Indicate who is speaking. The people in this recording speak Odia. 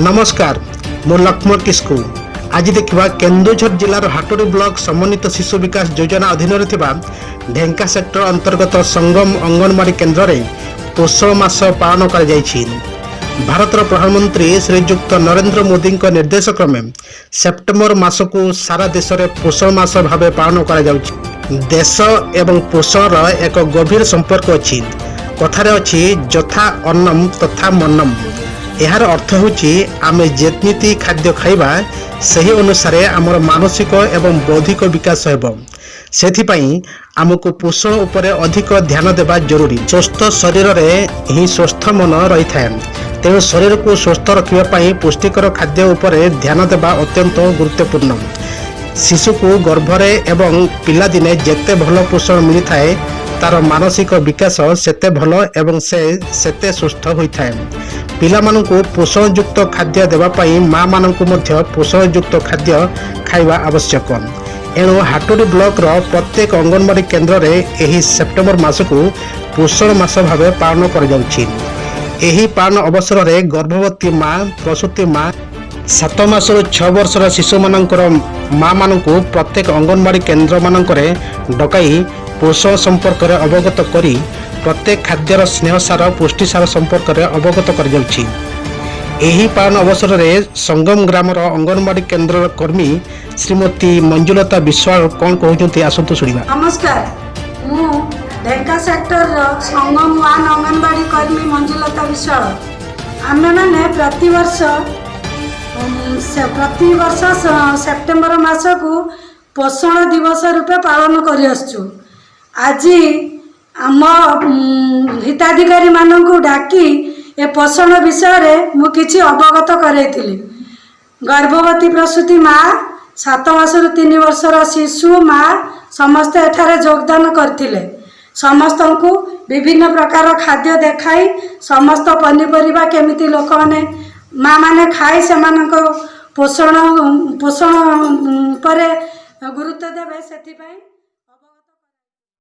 Speaker 1: ନମସ୍କାର, ମୁଁ ଲକ୍ଷ୍ମଣ କିସ୍କୁ। ଆଜି ଦେଖିବା କେନ୍ଦୁଝର ଜିଲ୍ଲାର ହାଟଡି ବ୍ଲକ ସମନ୍ୱିତ ଶିଶୁ ବିକାଶ ଯୋଜନା ଅଧୀନରେ ଥିବା ଢେଙ୍କା ସେକ୍ଟର ଅନ୍ତର୍ଗତ ସଙ୍ଗମ ଅଙ୍ଗନବାଡ଼ି କେନ୍ଦ୍ରରେ ପୋଷଣ ମାସ ପାଳନ କରାଯାଇଛି। ଭାରତର ପ୍ରଧାନମନ୍ତ୍ରୀ ଶ୍ରୀଯୁକ୍ତ ନରେନ୍ଦ୍ର ମୋଦିଙ୍କ ନିର୍ଦ୍ଦେଶ କ୍ରମେ ସେପ୍ଟେମ୍ବର ମାସକୁ ସାରା ଦେଶରେ ପୋଷଣ ମାସ ଭାବେ ପାଳନ କରାଯାଉଛି। ଦେଶ ଏବଂ ପୋଷଣର ଏକ ଗଭୀର ସମ୍ପର୍କ ଅଛି। କଥାରେ ଅଛି, ଯଥା ଅନ୍ନମ ତଥା ମନ୍ନମ। ଏହାର ଅର୍ଥ ହେଉଛି, ଆମେ ଯେମିତି ଖାଦ୍ୟ ଖାଇବା, ସେହି ଅନୁସାରେ ଆମର ମାନସିକ ଏବଂ ବୌଦ୍ଧିକ ବିକାଶ ହେବ। ସେଥିପାଇଁ ଆମକୁ ପୋଷଣ ଉପରେ ଅଧିକ ଧ୍ୟାନ ଦେବା ଜରୁରୀ। ସୁସ୍ଥ ଶରୀରରେ ହିଁ ସୁସ୍ଥ ମନ ରହିଥାଏ। ତେଣୁ ଶରୀରକୁ ସୁସ୍ଥ ରଖିବା ପାଇଁ ପୁଷ୍ଟିକର ଖାଦ୍ୟ ଉପରେ ଧ୍ୟାନ ଦେବା ଅତ୍ୟନ୍ତ ଗୁରୁତ୍ୱପୂର୍ଣ୍ଣ। ଶିଶୁକୁ ଗର୍ଭରେ ଏବଂ ପିଲାଦିନେ ଯେତେ ଭଲ ପୋଷଣ ମିଳିଥାଏ, ତାର ମାନସିକ ବିକାଶ ସେତେ ଭଲ ଏବଂ ସେ ସେତେ ସୁସ୍ଥ ହୋଇଥାଏ। ପିଲାମାନଙ୍କୁ ପୋଷଣଯୁକ୍ତ ଖାଦ୍ୟ ଦେବା ପାଇଁ ମାଆମାନଙ୍କୁ ମଧ୍ୟ ପୋଷଣଯୁକ୍ତ ଖାଦ୍ୟ ଖାଇବା ଆବଶ୍ୟକ। ଏଣୁ ହାଟଡି ବ୍ଲକର ପ୍ରତ୍ୟେକ ଅଙ୍ଗନବାଡ଼ି କେନ୍ଦ୍ରରେ ଏହି ସେପ୍ଟେମ୍ବର ମାସକୁ ପୋଷଣ ମାସ ଭାବେ ପାଳନ କରାଯାଉଛି। ଏହି ପାଳନ ଅବସରରେ ଗର୍ଭବତୀ ମା, ପ୍ରସୂତି ମା, 7 ମାସରୁ 6 ବର୍ଷର ଶିଶୁମାନଙ୍କର ମାମାନଙ୍କୁ ପ୍ରତ୍ୟେକ ଅଙ୍ଗନବାଡ଼ି କେନ୍ଦ୍ରମାନଙ୍କରେ ଡକାଇ ପୋଷଣ ସମ୍ପର୍କରେ ଅବଗତ କରି ପ୍ରତ୍ୟେକ ଖାଦ୍ୟର ସ୍ନେହସାର, ପୁଷ୍ଟିସାର ସମ୍ପର୍କରେ ଅବଗତ କରାଯାଉଛି। ଏହି ପାଳନ ଅବସରରେ ସଙ୍ଗମ ଗ୍ରାମର ଅଙ୍ଗନବାଡ଼ି କେନ୍ଦ୍ରର କର୍ମୀ ଶ୍ରୀମତୀ ମଞ୍ଜୁଲତା ବିଶ୍ୱାଳ କ'ଣ କହୁଛନ୍ତି, ଆସନ୍ତୁ ଶୁଣିବା।
Speaker 2: ନମସ୍କାର, ମୁଁ ଢେଙ୍କା ସେକ୍ଟରର ସଙ୍ଗମ ୱାନ୍ ଅଙ୍ଗନବାଡ଼ି କର୍ମୀ ମଞ୍ଜୁଲତା ବିଶ୍ୱାଳ। ଆମେମାନେ ପ୍ରତିବର୍ଷ ସେପ୍ଟେମ୍ବର ମାସକୁ ପୋଷଣ ଦିବସ ରୂପେ ପାଳନ କରିଆସୁଛୁ। ଆଜି ଆମ ହିତାଧିକାରୀମାନଙ୍କୁ ଡାକି ଏ ପୋଷଣ ବିଷୟରେ ମୁଁ କିଛି ଅବଗତ କରାଇଥିଲି। ଗର୍ଭବତୀ ପ୍ରସୂତି ମା, 7 ମାସରୁ 3 ବର୍ଷର ଶିଶୁ ମା ସମସ୍ତେ ଏଠାରେ ଯୋଗଦାନ କରିଥିଲେ। ସମସ୍ତଙ୍କୁ ବିଭିନ୍ନ ପ୍ରକାର ଖାଦ୍ୟ ଦେଖାଇ ସମସ୍ତ ପନିପରିବା କେମିତି ଲୋକମାନେ, ମାମାନେ ଖାଇ ସେମାନଙ୍କ ପୋଷଣ ଉପରେ ଗୁରୁତ୍ୱ ଦେବେ, ସେଥିପାଇଁ